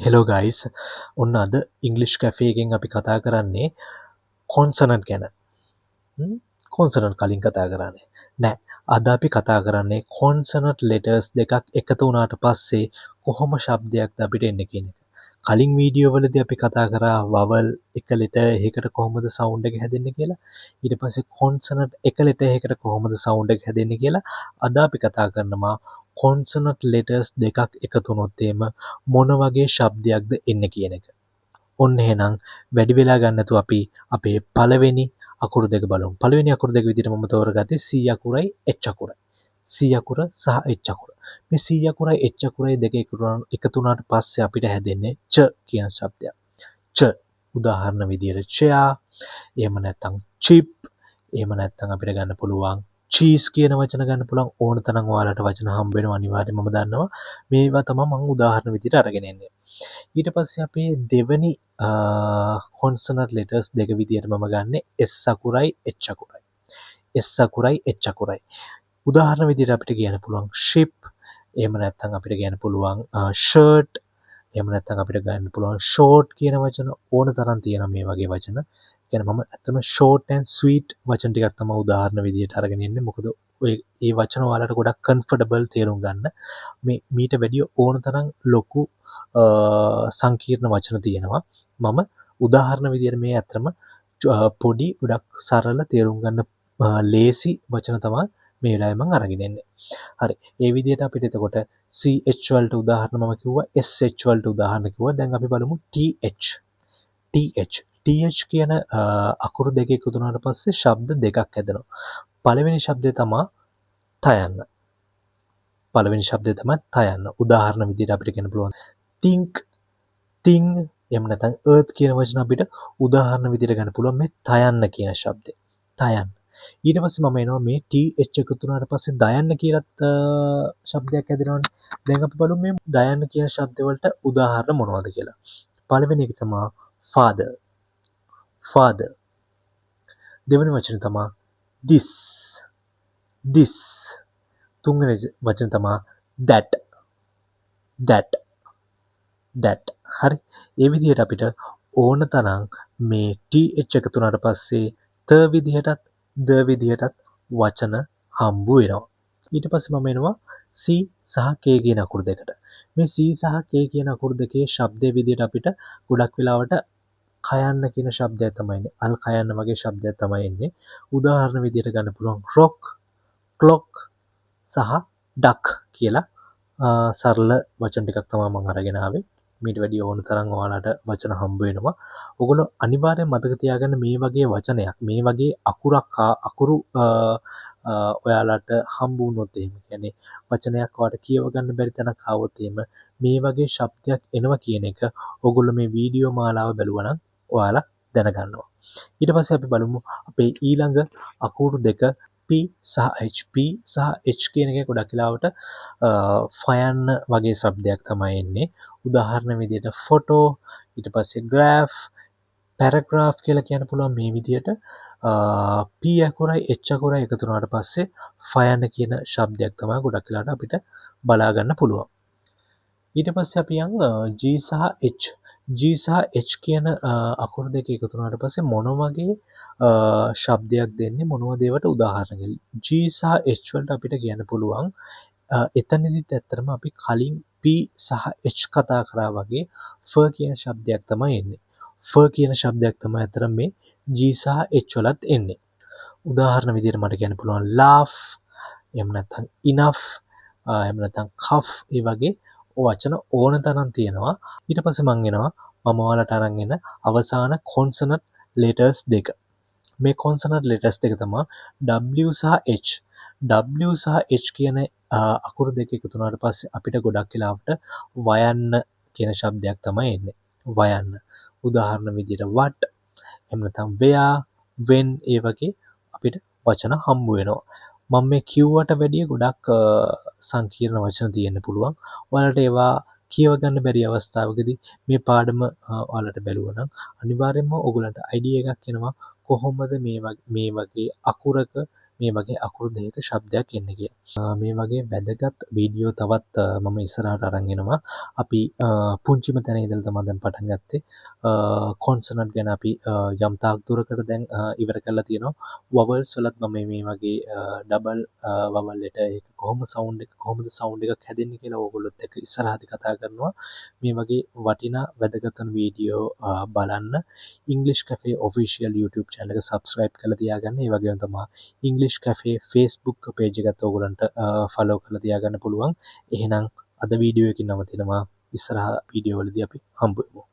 Hello guys, ඔන්න අද English cafe එකෙන් අපි කතා කරන්නේ කොන්සනන්ට් ගැන. කොන්සනන්ට් කලින් කතා කරන්නේ නෑ. අද අපි කතා කරන්නේ කොන්සනන්ට් ලෙටර්ස් දෙකක් එකතු වුණාට පස්සේ කොහොම ශබ්දයක්ද අපිට එන්නේ කියන එක. කලින් වීඩියෝ වලදී අපි කතා කරා වවල් එක ලෙටර් එකකට කොහොමද සවුන්ඩ් එක හැදෙන්නේ කියලා. ඊට පස්සේ කොන්සනන්ට් එක ලෙටර් එකකට කොහොමද සවුන්ඩ් එක හැදෙන්නේ කියලා. අද අපි කතා කරනවා කොන්සනන්ට් ලෙටර්ස් දෙකක් එකතු වුණොත් එහෙම මොන වගේ ශබ්දයක්ද එන්නේ කියන එක. ඔන්න එහෙනම් වැඩි වෙලා ගන්න නැතුව අපි අපේ පළවෙනි අකුරු දෙක බලමු. පළවෙනි අකුරු දෙක විදිහට මම තෝරගත්තේ C අකුරයි H අකුරයි. C අකුර සහ H අකුර. මේ C අකුරයි H අකුරයි දෙක එකතු වුණාට පස්සේ අපිට හැදෙන්නේ ච කියන ශබ්දයක්. ච. උදාහරණ විදිහට chair, එහෙම නැත්නම් chip, එහෙම නැත්නම් අපිට ගන්න පුළුවන් චීස් කියන වචන ගන්න පුළුවන්. ඕන තරම් ඔයාලට වචන හම්බ වෙනවා අනිවාර්යයෙන්ම, මම දන්නවා. මේවා තමයි මම උදාහරණ විදිහට අරගෙන එන්නේ. ඊට පස්සේ අපේ දෙවෙනි කොන්සනන්ට් ලෙටර්ස් දෙක විදිහට මම ගන්නෙ S අකුරයි H අකුරයි. S අකුරයි H අකුරයි. උදාහරණ විදිහට අපිට කියන්න පුළුවන් ship, එහෙම නැත්නම් අපිට කියන්න පුළුවන් shirt, එහෙම නැත්නම් අපිට ගන්න පුළුවන් short කියන වචන. ඕන තරම් තියෙනවා මේ වගේ වචන. කියන්නේ මම ඇත්තම short and sweet වචන ටිකක් තමයි උදාහරණ විදිහට අරගෙන එන්නේ. මොකද ඔය ඒ වචන ඔයාලට ගොඩක් කම්ෆර්ටබල් තේරුම් ගන්න. මේ මීට වැඩිය ඕන තරම් ලොකු සංකීර්ණ වචන තියෙනවා. මම උදාහරණ විදිහට මේ ඇත්තම පොඩි, ගොඩක් සරල, තේරුම් ගන්න ලේසි වචන තමයි මේ වෙලාවේ මම අරගෙන එන්නේ. හරි. ඒ විදිහට අපිට එතකොට CH වලට උදාහරණ මම කිව්වා, SH වලට උදාහරණ කිව්වා. දැන් අපි බලමු TH. TH. TH කියන අකුරු දෙක එකතු වුණාට පස්සේ ශබ්ද දෙකක් හැදෙනවා. පළවෙනි ශබ්දය තමා තයන්න. පළවෙනි ශබ්දය තමයි තයන්න. උදාහරණ විදිහට අපිට කියන්න පුළුවන් think, thing, එහෙම නැත්නම් earth කියන වචන අපිට උදාහරණ විදිහට ගන්න පුළුවන් මේ තයන්න කියන ශබ්දය. තයන්න. ඊට පස්සේ මම එනවා මේ TH එකතු වුණාට පස්සේ දයන්න කියලත් ශබ්දයක් හැදෙනවනේ. දැන් අපි බලමු මේ දයන්න කියන ශබ්ද වලට උදාහරණ මොනවද කියලා. පළවෙනි එක තමා father. Father. දෙවෙනි වචනේ තමා this. This. තුන්වෙනි වචනේ තමා that. That. That. හරි. ඒ විදිහට අපිට ඕන තරම් මේ TH එකතු වුණාට පස්සේ ත විදිහටත් ද විදිහටත් වචන හම්බ වෙනවා. ඊට පස්සේ මම එනවා C සහ K කියන අකුරු දෙකට. මේ C සහ K කියන අකුරු දෙකේ ශබ්දයේ විදිහට අපිට ගොඩක් වෙලාවට කයන්න කියන ශබ්දයක් තමයි එන්නේ. අල් කයන්න වගේ ශබ්දයක් තමයි එන්නේ. උදාහරණ විදිහට ගන්න පුළුවන් rock, clock සහ duck කියලා සරල වචන ටිකක් තමයි මම අරගෙන ආවේ. මීට වැඩිය ඕන තරම් ඔයාලට වචන හම්බ වෙනවා. ඔයගොල්ලෝ අනිවාර්යෙන් මතක තියාගන්න මේ වගේ වචනයක්, මේ වගේ අකුරක්, අකුරු ඔයාලට හම්බ වුණොත් එහෙම, කියන්නේ වචනයක් ඔයාලට කියව ගන්න බැරි තැනක් ආවොත් එහෙම, මේ වගේ ශබ්දයක් එනවා කියන එක ඔයගොල්ලෝ මේ වීඩියෝ මාලාව බැලුවා නම් ඔයාලා දැනගන්නවා. ඊට පස්සේ අපි බලමු අපේ ඊළඟ අකුරු දෙක, P සහ H. P සහ H කියන එක ගොඩක් වෙලාවට ෆයන්න වගේ ශබ්දයක් තමයි එන්නේ. උදාහරණ විදිහට ෆොටෝ, ඊට පස්සේ ග්‍රාෆ්, පැරග්‍රාෆ් කියලා කියන්න පුළුවන්. මේ විදිහට P අකුරයි H අකුරයි එකතු වුණාට පස්සේ ෆයන්න කියන ශබ්දයක් තමයි ගොඩක් වෙලාවට අපිට බලා ගන්න පුළුවන්. ඊට පස්සේ අපි යන් G සහ H. G සහ H කියන අකුරු දෙක එකතු වුණාට පස්සේ මොන වගේ ශබ්දයක් දෙන්නේ, මොනවද ඒවට උදාහරණ කියලා. G සහ H වලට අපිට කියන්න පුළුවන් එතනදිත් ඇත්තටම අපි කලින් P සහ H කතා කරා වගේ ෆ කියන ශබ්දයක් තමයි එන්නේ. ෆ කියන ශබ්දයක් තමයි ඇත්තටම මේ G සහ H වලත් එන්නේ. උදාහරණ විදිහට මට කියන්න පුළුවන් laugh, එහෙම නැත්නම් enough, එහෙම නැත්නම් cough, ඒ වගේ වචන ඕන තරම් තියෙනවා. ඊට පස්සේ මං එනවා මම ඔයාලට අරන් එන අවසාන කොන්සනන්ට් ලෙටර්ස් දෙක. මේ කොන්සනන්ට් ලෙටර්ස් දෙක තමයි W සහ H. W සහ H කියන අකුරු දෙක එකතු වුණාට පස්සේ අපිට ගොඩක් වෙලාවට වයන්න කියන ශබ්දයක් තමයි එන්නේ. වයන්න. උදාහරණ විදිහට what, එහෙම නැත්නම් where, when, ඒ වගේ අපිට වචන හම්බ වෙනවා. මම මේ කිව්වට වැඩිය ගොඩක් සංකීර්ණ වචන තියෙන්න පුළුවන්. ඔයාලට ඒවා කියව ගන්න බැරි අවස්ථාවකදී මේ පාඩම ඔයාලට බැලුවා නම් අනිවාර්යයෙන්ම ඔයගොල්ලන්ට අයිඩියා එකක් එනවා කොහොමද මේ වගේ අකුරක මේ වගේ අකුරු දෙකක ශබ්දයක් එන්නේ කියලා. මේ වගේ වැදගත් වීඩියෝ තවත් මම ඉස්සරහට අරන් එනවා. අපි පුංචිම තැන ඉඳලා තමයි දැන් පටන් ගත්තේ. කොන්සනන්ට් ගැන අපි යම් තාක් දුරකට දැන් ඉවර කරලා තියෙනවා. වවල්ස් වලත් මම මේ වගේ ඩබල් වවල් ලෙටර් එක කොහොම සවුන්ඩ් එක කොහොමද සවුන්ඩ් එකක් හැදෙන්නේ කියලා ඕගොල්ලොත් එක්ක ඉස්සරහදී කතා කරනවා. මේ වගේ වටිනා වැදගත් වන වීඩියෝ බලන්න English Cafe Official YouTube channel එක subscribe කරලා තියාගන්න. ඒ වගේම තමයි English Cafe Facebook page එකත් ඕගොල්ලන්ට follow කරලා තියාගන්න පුළුවන්. එහෙනම් අද වීඩියෝ එකකින් නවතිනවා. ඉස්සරහ වීඩියෝ වලදී අපි හම්බ වෙමු.